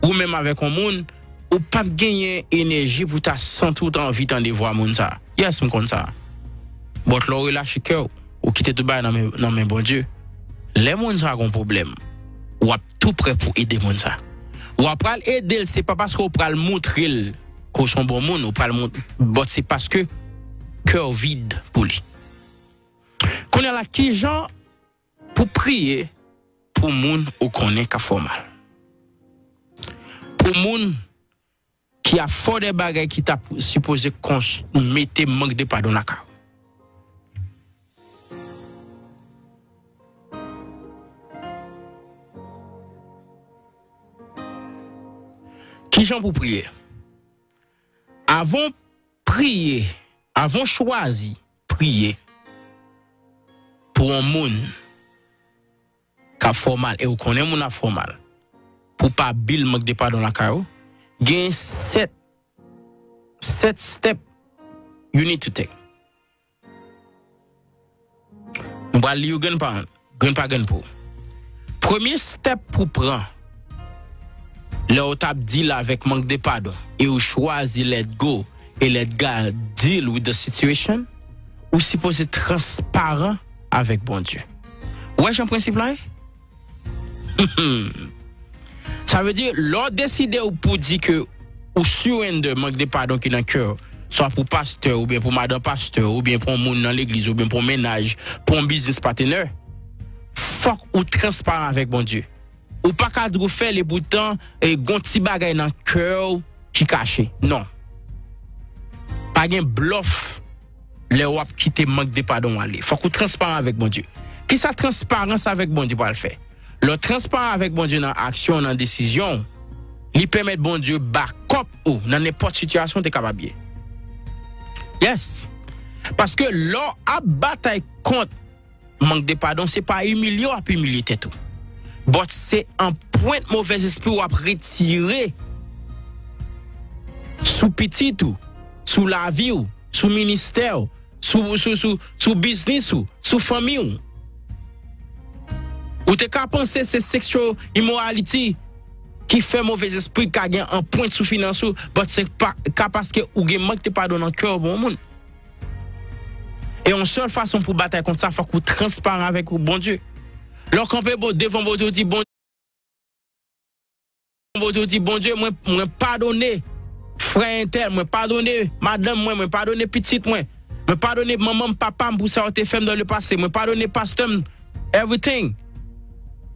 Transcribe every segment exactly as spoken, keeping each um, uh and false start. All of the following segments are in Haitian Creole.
ou menm avèk yon moun, ou p ap genyen enèji pou ta santi w ta anvi tande vwa moun sa. Yes, m konn sa. But lè w relache kè w, ou kite tout bagay nan men, nan men Bondye, lè moun sa gon pwoblèm, w ap tou prè pou ede moun sa. W ap pral ede l, se pa paske w pral montre l ke w se yon bon moun, ou pral mont, but se paske kè w vid pou li. Kounye a la, kijan pou priye pou moun ou konnen k ap fè w mal? Pou moun ki ap fè w de bagay ki ta sipoze kons-, mete mank de padon lakay ou. Kijan pou priye? Avan w priye, avan w chwazi priye pou yon moun k ap fè w mal e ou konnen moun ap fè w mal, pou w pa bil mank de padon lakay ou, gen sèt, sèt step you need to take. M pral li yo grenn pa, grenn pa grenn pou ou. Premye step pou pran lè w t ap deal avèk mank de padon e ou chwazi let go e let God deal with the situation, ou sipoze transparan avèk Bondye. Ou wè jan prensip la ye? Sa vle di, lè w deside w pou di ke ou surrender mank de padon ki nan kè w, swa pou pastè, oubyen pou madan pastè, oubyen pou yon moun nan legliz, oubyen pou yon mennaj, pou yon biznis patnè, fòk ou transparan avèk Bondye. Ou pa ka di w fè l, epoutan, e, gon ti bagay nan kè w ki kache. Non. Pa gen blòf lè w ap kite mank de padon w ale. Fòk ou transparan avèk Bondye. Kisa transparans avèk Bondye pral fè? Lè w transparan avèk Bondye nan aksyon w, nan desizyon w, li pèmèt Bondye bakòp ou nan nenpòt sitiyasyon w te kapab ye. Yes. Paske lè w ap batay kont mank de padon, se pa imilye w ap imilye tèt ou. But se anprent movèzespri w ap retire sou pitit ou, sou lavi w, sou ministè w, sou, sou, sou, sou biznis ou, sou fanmi w. Ou te ka panse se sexual immorality ki fè movèzespri ka gen anprent sou finans ou, but se pa, ka paske ou gen mank de padon nan kè w pou yon moun. E yon sèl fason pou batay kont sa, fòk ou transparan avèk Bondye. Lè w kanpe bo-, devan Bondye, ou di, Bondye, ou di, Bondye, mwen, mwen padone frè entèl, mwen padone madanm mwen, mwen padone pitit mwen, mwen padone manman m, papa m pou sa yo te fè m dans le passé, mwen padone pastè m, everything.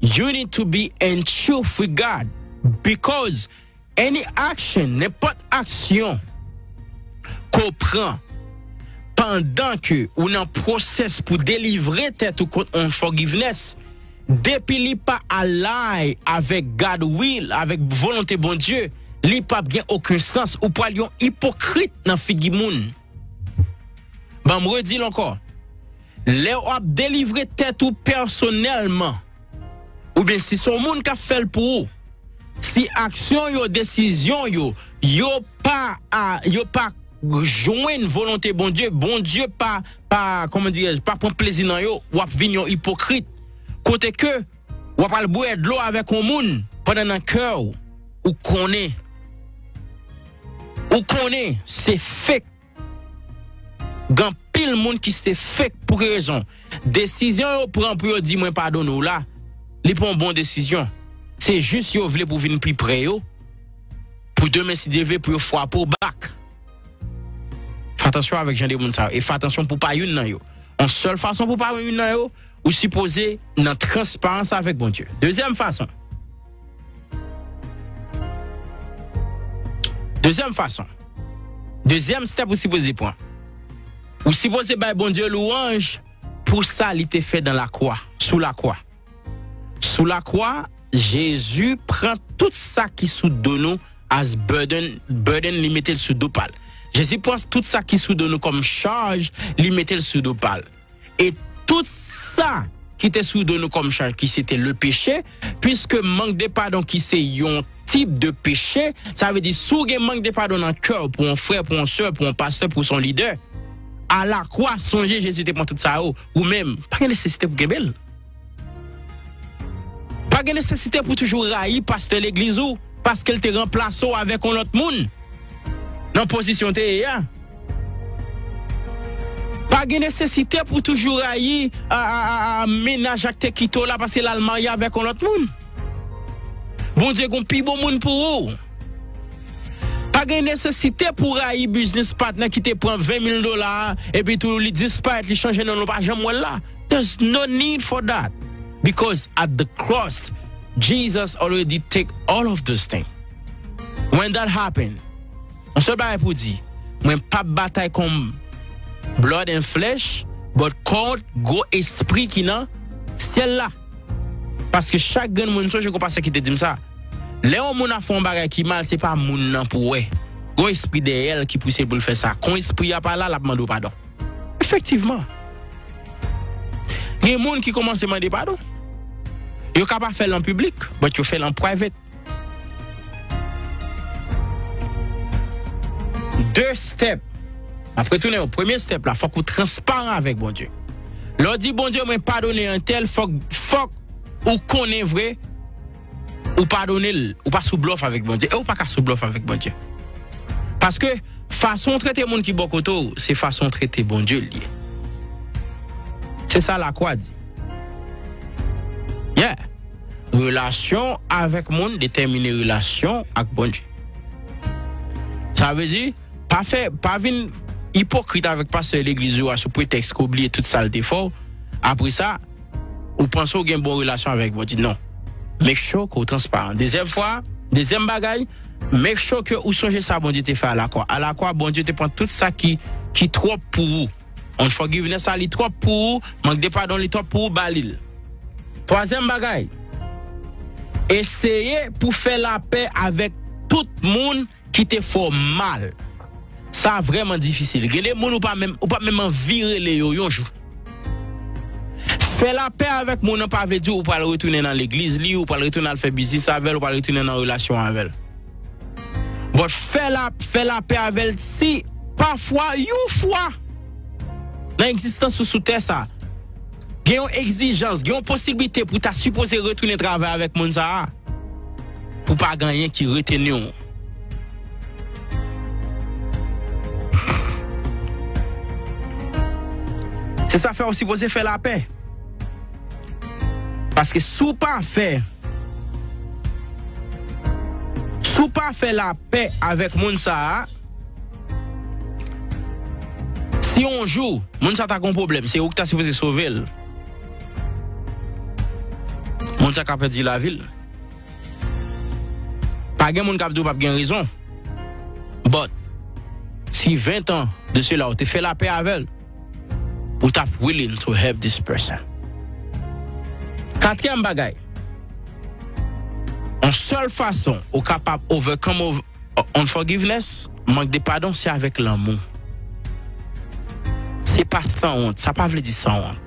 You need to be in truth with God, because any action, nenpòt aksyon ke w pran pandan ke ou nan pwosès pou delivre tèt ou kont unforgiveness, depi li pa align avèk God will, avèk volonte Bondye, li p ap gen okenn sans. Ou pral yon ipokrit nan figi moun. Ban m redi l ankò. Lè w ap delivre tèt ou pèsonèlman, oubyen si se yon moun k ap fè l pou ou, si aksyon yo, desizyon yo, yo pa a, yo pa jwenn volonte Bondye, Bondye pa, pa, kòman dirèj, pa pran plezi nan yo, w ap vin yon ipokrit. Kote ke w ap al bwè dlo avèk yon moun, pandan nan kè w, ou konnen, ou konnen se fake. Gen anpil moun ki se fake. Pou ki rezon? Desizyon yo pran pou yo di mwen padone w la, li pa yon bon desizyon. Se jis yo vle pou vin pi pre yo, pou demen si Dye vle pou yo frape w back. Fè atansyon avèk jan de moun sa yo, e fè atansyon pou pa youn nan yo. Yon sèl fason pou pa youn nan yo, ou sipoze nan transparans avèk Bondye. Dezyèm fason. Dezyèm fason. Dezyèm step ou sipoze pran. Ou sipoze bay Bondye lwanj pou sa li te fè nan lakwa, sou lakwa. Sou lakwa, Jezi pran tout sa ki sou do nou as burden, burden li mete l sou do pa l. Jezi pran tout sa ki sou do nou kòm chaj, li mete l sou do pa l. E tout sa ki te sou do nou kòm chaj, ki se te le peche, piske mank de padon ki se yon tip de peche, sa vle di si w gen mank de padon nan kè w pou yon frè, pou yon sè, pou yon pastè, pou yon lidè, alakwa, sonje Jezi te pran tout sa yo, ou menm, pa gen nesesite pou kenbe l. Pa gen nesesite pou toujou rayi pastè legliz ou, paske l te ranplase w avèk yon lòt moun nan pozisyon w te ye a. Pa gen nesesite pou toujou rayi a, a, a, a, mennaj ak te kite w la paske l al marye avèk yon lòt moun. Bondye gon pi bon moun pou ou. Pa gen nesesite pou rayi biznis patnè ki te pran ven mil dola a, epi tou li disparèt, li chanje non, nou pa janm wè l la. There's no need for that. Because at the cross, Jesus already take all of those things. When that happen, yon sèl bagay pou di, mwen p ap batay kont blood and flesh, but kont gwo espri ki nan syèl la. Paske chak grenn moun, m sonje gon pastè ki te di m sa. Lè yon moun ap fè yon bagay ki mal, se pa moun nan pou wè. Gon espri dèyè l ki pouse l pou l fè sa. Kon espri a pa la, l ap mande w padon. Efektivman. Gen moun ki kòmanse mande padon. Yo ka pa fè l an piblik, but yo fè l an private. De step. M ap retounen yo. Premye step la, fòk ou transparan avèk Bondye. Lè w di Bondye, mwen padone entèl, fòk, fòk ou konnen vre, ou padone l. Ou pa sou blòf avèk Bondye. E ou pa ka sou blòf avèk Bondye. Paske fason w trete moun ki bò kote w, se fason w trete Bondye l ye. Se sa lakwa di. Yeah. Relasyon avèk moun detèmine relasyon ak Bondye. Sa vle di, pa fè, pa vin ipokrit avèk pastè legliz ou a sou pretèks ke w bliye tout sa l te fè w. Apre sa, ou panse w gen bon relasyon avèk Bondye. Non. Make sure ke w transparan. Dezyèm fwa, dezyèm bagay, make sure ke ou sonje sa Bondye te fè alakwa. Alakwa, Bondye te pran tout sa ki, ki twòp pou ou. Unforgiveness la, li twòp pou ou, mank de padon, li twòp pou ou, ba li l. Twazyèm bagay, eseye pou fè lapè avèk tout moun ki te fè w mal. Sa vrèman difisil. Gen de moun ou pa menm, ou pa menm anvi rele yo yon jou. Fè lapè avèk moun nan pa vle di ou pral retounen nan legliz li, ou pral retounen al fè biznis avè l, ou pral retounen nan relasyon avè l. But fè la, fè lapè avè l si pafwa, yon fwa nan egzistans ou sou tè sa, gen yon egzijans, gen yon posiblite pou ta sipoze retounen travay avèk moun sa a, pou pa gen anyen ki reteni w. Se sa fè ou sipoze fè lapè. Paske si w pa fè, si w pa fè lapè avèk moun sa a, si yon jou moun sa ta gon pwoblèm, se ou ki ta sipoze sove l. Moun sa ka pèdi lavi l. Pa gen moun k ap di w p ap gen rezon. But, si ven tan de sela ou te fè lapè avè l, ou t ap willing to help this person. Katriyèm bagay, yon sèl fason ou kapab overcome ov-, unforgiveness, mank de padon, se avèk lanmou. Se pa sanwont, sa pa vle di sanwont.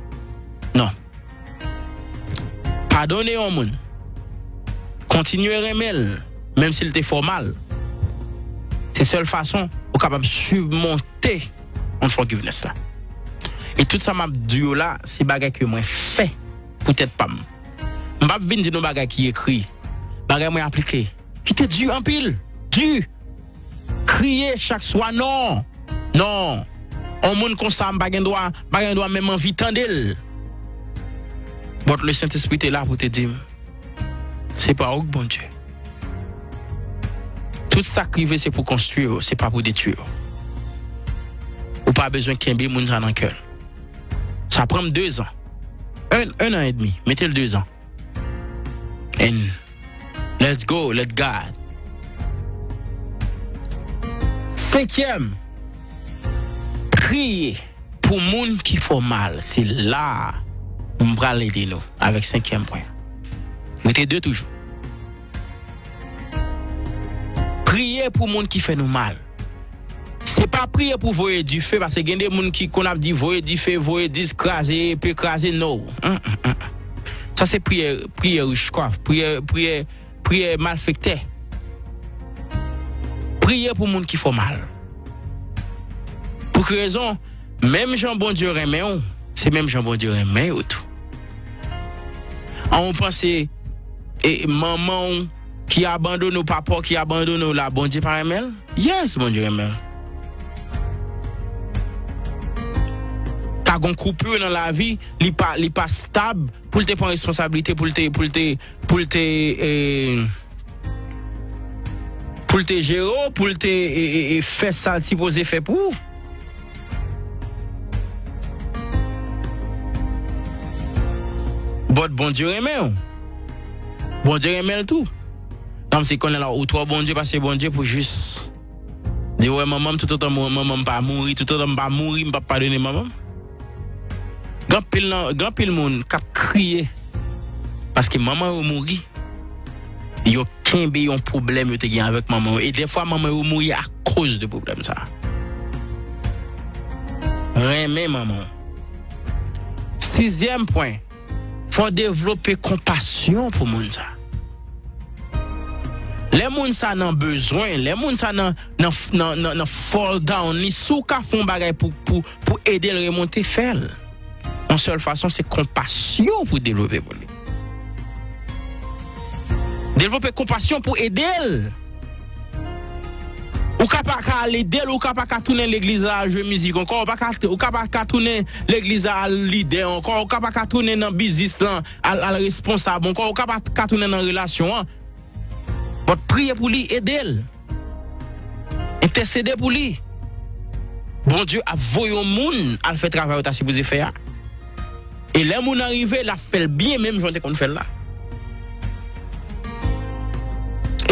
Non. Padone yon moun. Kontinye renmen l, menm si l te fè w mal. Se sèl fason ou kapab simonte unforgiveness la. E tout sa m ap di yo la, se bagay ke mwen fè pou tèt pa m. M p ap vin di nou bagay ki ekri. Bagay mwen aplike. Ki te di anpil. Di. Kriye chak swa. Non. Non. On moun konsa, m pa gen dwa, m pa gen dwa menm anvi tande l. But le Sentespri te la pou te di m, se pa ou k Bondye. Tout sa k rive se pou konstwi w, se pa pou detwi w. Ou pa bezwen kenbe moun sa nan kè l. Sa pran m de zan. Un, un an edmi. Mete l de zan. And let's go, let God. Senkyèm, priye pou moun ki fè w mal. Se la a m pral ede nou avèk senkyèm pwen. Rete de toujou. Priye pou moun ki fè nou mal. Se pa priye pou voye dife, paske gen de moun ki konn ap di voye dife, voye dis, kraze, epe kraze, no. Mm, mm, mm. Sa se priyè, priyè witchcraft, priyè, priyè, priyè malfektè. Priye pou moun ki fè w mal. Pou ki rezon? Menm jan Bondye renmen w, se menm jan Bondye renmen yo tou. An ou panse, e, manman w ki abandone w pa pa w, ki abandone w la, Bondye pa renmen l? Yes, Bondye renmen l. Ka gon koupi nan lavi, li pa, li pa stab, pou l te pran responsablite, pou l te, pou l te, pou l te, eh, pou l te jere w, pou l te, e, e, e, fè sa l sipoze fè pou ou. But Bondye renmen w. Bondye renmen l tou. Kòmsi konnen la, ou twò Bondye pase Bondye pou jis di, wè, manman m, toutotan mwen, manman m pa mouri, toutotan m pa mouri, m p ap padone manman m. Gen anpil nan, gen anpil moun k ap kriye paske manman yo mouri. Yo kenbe yon pwoblèm yo te gen avèk manman yo. E dèfwa, manman yo mouri akoz de pwoblèm sa. Renmen manman w. Sizyèm pwen, fò w devlope konpasyon pou moun sa. Lè moun sa nan bezwen, lè moun sa nan, nan, nan, nan, nan fall down li, si w ka fè yon bagay pou, pou, pou ede l remonte, fè l. Yon sèl fason, se konpasyon pou devlope pou li. Devlope konpasyon pou ede l. Ou ka pa ka al ede l, ou ka pa ka tounen legliz la al jwe mizik ankò, ou pa ka, ou ka pa ka tounen legliz la al lidè ankò, ou ka pa ka tounen nan biznis lan al, al responsab ankò, ou ka pa ka tounen nan relasyon an. But priye pou li, ede l. Entèsede pou li. Bondye ap voye yon moun al fè travay ou ta sipoze fè a. E lè moun nan rive, l ap fè l byen menm jan w te konn fè l la.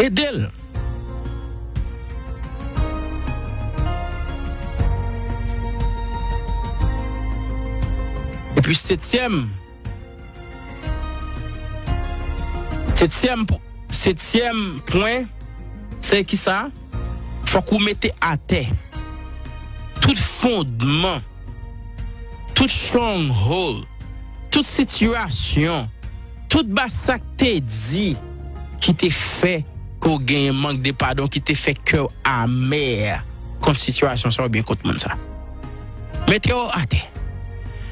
Ede l. Epi setyèm, setyèm, setyèm pwen, se ki sa? Fòk ou mete atè tout fondman, tout stronghold, tout sitiyasyon, tout bagay sa k te di ki te fè ke w genyen mank de padon, ki te fè kè w amè kont sitiyasyon sa oubyen kont moun sa. Mete yo atè.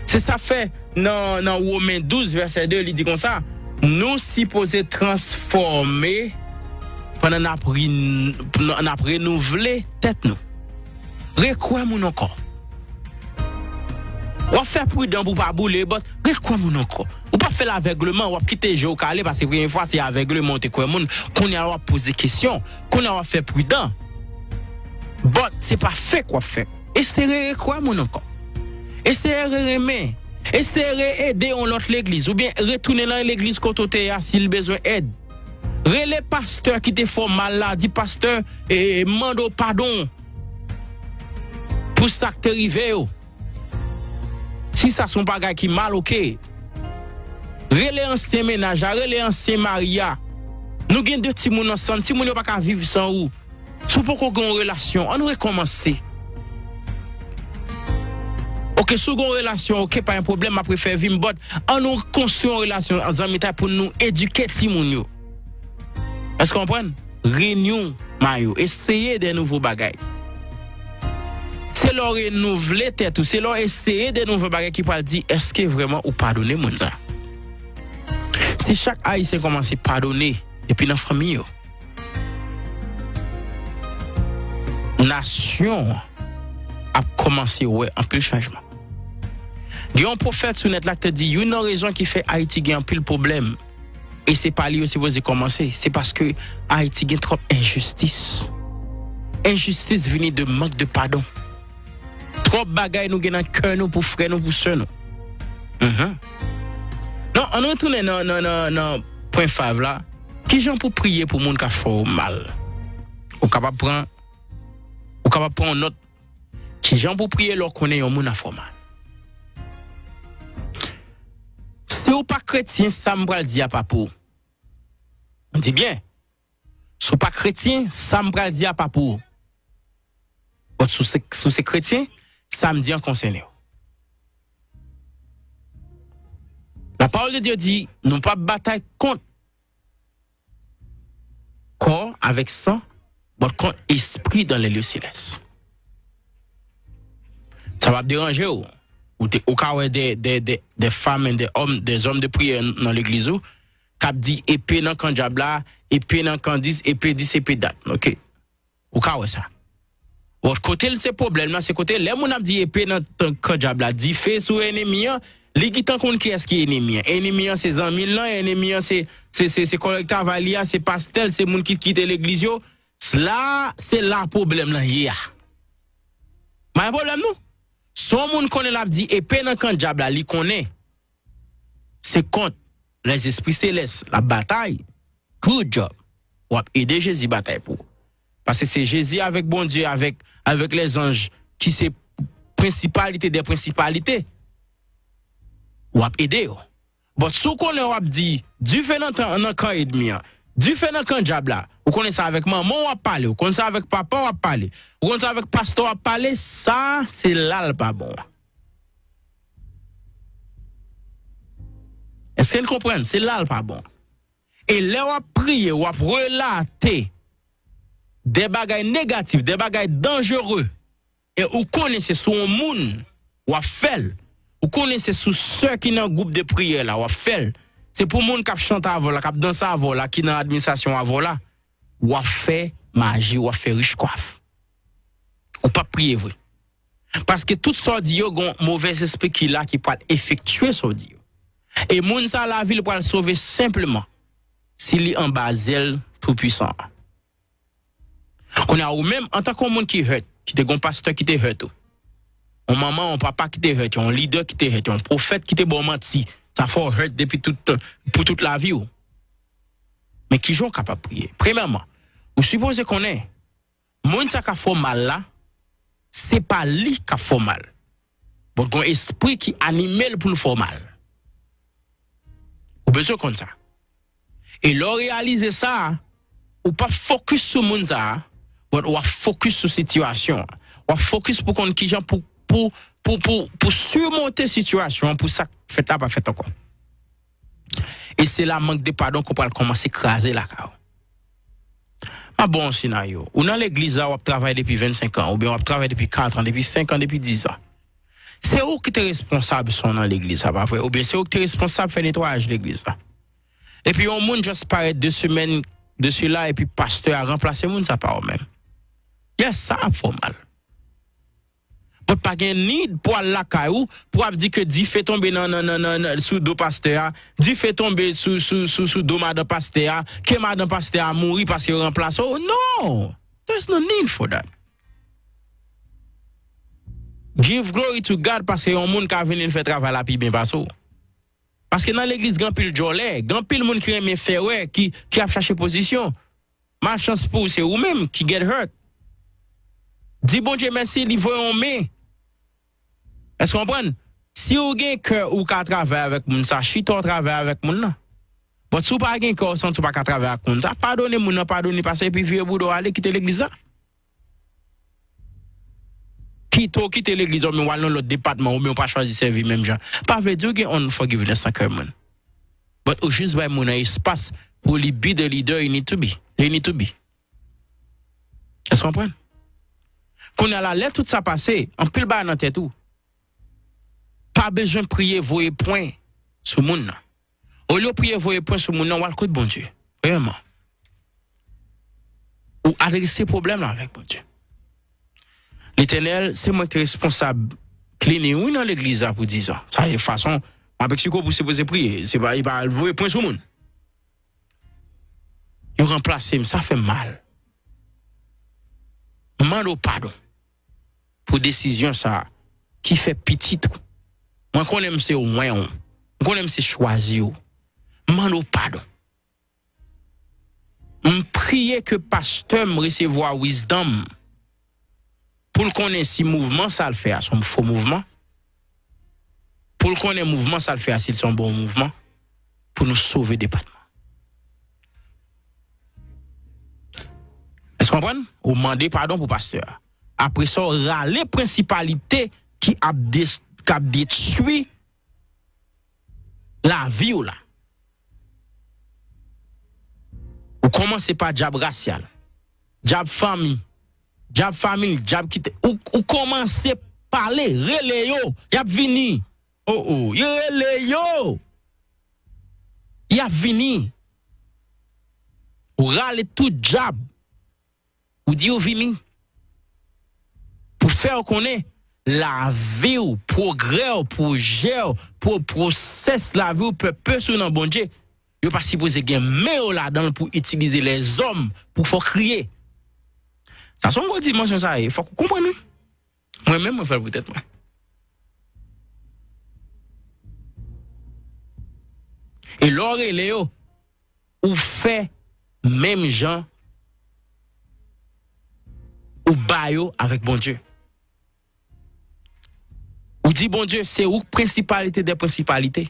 Se sa fè nan, nan Women douz, vèsè de, li di konsa, nou sipoze transfòme pandan n ap ri-, n ap renouvle tèt nou. Rekwè moun ankò. W ap fè pridan pou w pa boule, but rekwè moun ankò. Ou p ap fè l avègleman, w ap kite je w kale, paske premye fwa se avègleman w te kwè moun. Kounye a w ap poze kesyon, kounye a w ap fè pridan. But se pa fake w ap fè. Eseye rekwè moun ankò. Eseye rerenmen. Eseye reede yon lòt legliz, oubyen retounen nan legliz kote w te ye a si l bezwen èd. Rele pastè ki te fè w mal la, di pastè, e, e, mande w padon pou sa k te rive yo. Si sa se yon bagay ki mal, oke. Rele ansyen mennaj la, rele ansyen mari a. Nou gen de timoun ansanm, timoun yo pa ka viv san ou. Si w poko gen yon relasyon, ann rekòmanse. Oke, si w gen yon relasyon, oke, pa gen pwoblèm, m ap refè vi m, but ann nou konstwi yon relasyon zanmitay pou nou edike timoun yo. Èske w konprann? Renew mayo, eseye de nouvo bagay. Se lè w renouvle tèt ou, se lè w eseye de nouvo bagay ki pral di èske vrèman ou padone moun sa. Si chak Ayisyen kòmanse padone, epi nan fanmi yo, nasyon an ap kòmanse wè anpil chanjman. Gen yon pwofèt sou nèt la ki te di, youn nan rezon ki fè Ayiti gen anpil pwoblèm, e se pa li yo sipoze kòmanse, se paske Ayiti gen twòp enjistis. Enjistis vini de mank de padon. Twòp bagay nou gen nan kè nou pou frè nou, pou sè nou. Mhm. Non, ann retounen nan, nan, nan, nan pwen fav la. Kijan pou priye pou moun k ap fè w mal? Ou kapab pran, ou kapab pran yon nòt. Kijan pou priye lè w konnen yon moun ap fè w mal? Si w pa kretyen, sa m pral di a pa pou ou. Di byen. Si w pa kretyen, sa m pral di a pa pou ou. But si w se, si w se kretyen, sa m di an konsène w. La parole de Dieu di, nou p ap batay kont kò avèk san, but kont espri dans les lieux célestes. Sa p ap deranje w. Ou te, ou ka wè de, de, de, de fanm and de òm, de zòm de priyè nan legliz ou, k ap di epe nan kan dyab la, Epe nan kan dis, epe dis, epe dat. Ok. Ou ka wè sa. Bon, kote l se pwoblèm nan, se kote lè moun ap di epe nan tan- kan dyab la, dife sou enemi an, li gentan konn kiyès ki enemi an. Enemi an se zanmi l lan, enemi an se, se, se, se kòlèg travay li a, se pastè l, se moun ki kite legliz yo. La, se la pwoblèm lan ye a. Men pwoblèm nou. Si yon moun konnen l ap di epe nan kan dyab la, li konnen se kont lèzespri selès l ap batay. Good job. W ap ede Jezi batay pou ou. Paske se Jezi avèk Bondye, avèk, avèk lèzanj ki se prensipalite dè prensipalite. W ap ede yo. But si w konnen w ap di, dife nan, tan- nan kan ènmi an, dife nan kan dyab la, ou konnen se avèk manman w ap pale, ou konnen se avèk papa w ap pale, ou konnen se avèk pastè w ap pale, sa, se la l pa bon. Èske n konprann? Se la l pa bon. E lè w ap priye, w ap relate de bagay negatif, de bagay danjere, e ou konnen se sou yon moun w ap fè l, ou konnen se sou sè ki nan gwoup de priyè la w ap fè l, se pou moun k ap chante avè w la, k ap danse avè w la, ki nan administrasyon avè w la, w ap fè maji, w ap fè wichkwaf. Ou p ap priye vre. Paske tout sa w di yo, gen yon movèzespri ki la ki pral efektye sa w di yo. E moun sa, lavi l pral sove senpleman si li anba zèl Toupwisan an. Kounye a, ou menm, antanke yon moun ki hurt, ki te gen yon pastè ki te hurt ou, yon manman, yon papa ki te hurt, yon lidè ki te hurt, yon pwofèt ki te ba w manti, sa fè w hurt depi tout, pou tout lavi w. Men kijan w kapab priye? Premyèman, ou sipoze konnen, moun sa k ap fè w mal la, se pa li k ap fè w mal. Bon, gen yon espri ki anime l pou l fè w mal. Ou bezwen konn sa. E lè w reyalize sa, ou p ap fokis sou moun sa a, but w ap fokis sou sitiyasyon an. W ap fokis pou konn kijan pou, pou, pou, pou, pou simonte sitiyasyon an, pou sa k fèt la pa fèt ankò. E se la mank de padon ke w pral kòmanse kraze lakay ou. M ap ba w yon senaryo. Ou nan legliz la, w ap travay depi vennsenk an, oubyen w ap travay depi kat an, depi senk an, depi diz an. Se ou ki te responsab si w nan legliz la, pa vre? Oubyen se ou ki te responsab fè netwayaj legliz la. Epi yon moun just parèt de semèn de sila, epi pastè a ranplase moun sa pa ou menm. Yes, sa ap fè w mal. But pa gen need pou al lakay ou, pou ap di ke dife tonbe nan, nan, nan, nan, nan, sou do pastè a, dife tonbe sou, sou, sou, sou do madan pastè a, ke madan pastè a mouri paske yo ranplase w. No! There's no need for that. Give glory to God paske yon moun ka vini l fè travay la pi byen pase w. Paske nan legliz gen anpil djòlè, gen anpil moun ki renmen fè wè, ki, ki ap chache pozisyon. Malchans pou ou, se ou menm ki get hurt. Di Bondye mèsi, li voye yon men. Èske w konprann? Si w gen kè ou ka travay avèk moun sa, chita w travay avèk moun nan. But si w pa gen kè, w santi w pa ka travay ak moun sa, padone moun nan, padone pastè, epi vire bouda w ale, kite legliz la. Kite w kite legliz, oubyen w al nan lòt depatman, oubyen w pa chwazi sèvi menm jan. Pa vle di w gen unforgiveness nan kè moun. But ou jis bay moun nan espas pou li be the leader he need to be. They need to be. Èske w konprann? Kounye a la, lè tout sa pase, anpil bagay nan tèt ou. Pa bezwen priye voye pwen sou moun nan. Olye w priye voye pwen sou moun nan, w al kot Bondye. Premyèman, ou adrese pwoblèm la avèk Bondye. Letènèl, se mwen ki te responsab cleaning wi nan legliz la pou diz an. Sa se fason m avèk Chiko pou sipoze priye. Se pa, e pa al voye pwen sou moun. Yo ranplase m, sa fè m mal. M mande w padon pou desizyon sa a ki fè pitit ou. Mwen konnen m se wen ou. M konnen m se chwazi ou. M mande w padon. M priye ke pastè m resevwa wisdom pou l konnen si mouvman sa l fè a se yon fo mouvman, pou l konnen mouvman sa l fè a si l se yon bon mouvman, pou nou sove depatman. Èske w konprann? Ou mande padon pou pastè a. Apre sa, w rale prensipalite ki ap de, k ap detwi lavi w la. Ou kòmanse pa dyab rasyal, dyab fanmi, dyab fanmi, dyab ki te, ou, ou kòmanse pale, rele yo, y ap vini. Oh, oh, yo rele yo. Y ap vini. Ou rale tout djab. Ou di yo vini pou fè yo konnen lavi w, pwogrè w, pwojè w, pwo-, pwosès lavi w, pèpès ou nan Bondye. Yo pa sipoze gen men yo ladan l pou itilize lèzòm pou fè w kriye. Sa se yon gwo dimansyon sa ye. Fòk ou konprann wi. Mwen menm, mwen fè l pou tèt mwen. E lè w rele yo, ou fè menm jan ou ba yo avèk Bondye. Ou di, Bondye, se ou k prensipalite dè prensipalite.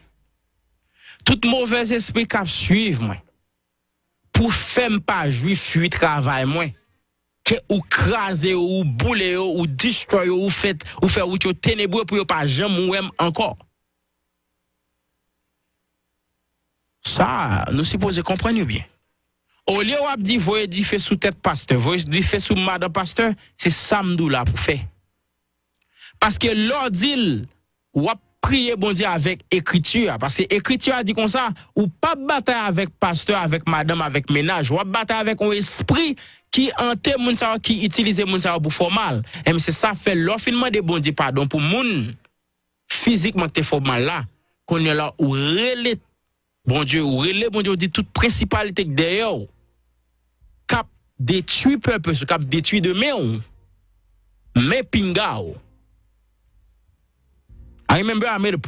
Tout movèzespri k ap swiv mwen pou fè m pa jwi fwi travay mwen, ke ou kraze yo, ou boule yo, ou destwè yo, ou fè, ou fè wout yo tenebre pou yo pa janm wè m ankò. Sa, nou sipoze konprann yo byen. Olye w ap di voye dife sou tèt pastè, voye dife sou madan pastè, se sa m di w la pou fè. Paske lè w di l, w ap priye Bondye avèk ekriti a. Paske ekriti a di konsa, ou p ap batay avèk pastè, avèk madanm, avèk mennaj. W ap batay avèk yon espri ki ante moun sa yo, ki itilize moun sa yo pou fè w mal. Enben, se sa fè lè w fin mande Bondye padon pou moun fizikman ki te fè w mal la, kounye a la, ou rele Bondye, ou rele Bondye, ou di tout prensipalite k dèyè w, k ap detwi pèpès ou, k ap detwi demen w, men pinga w. I remember I made a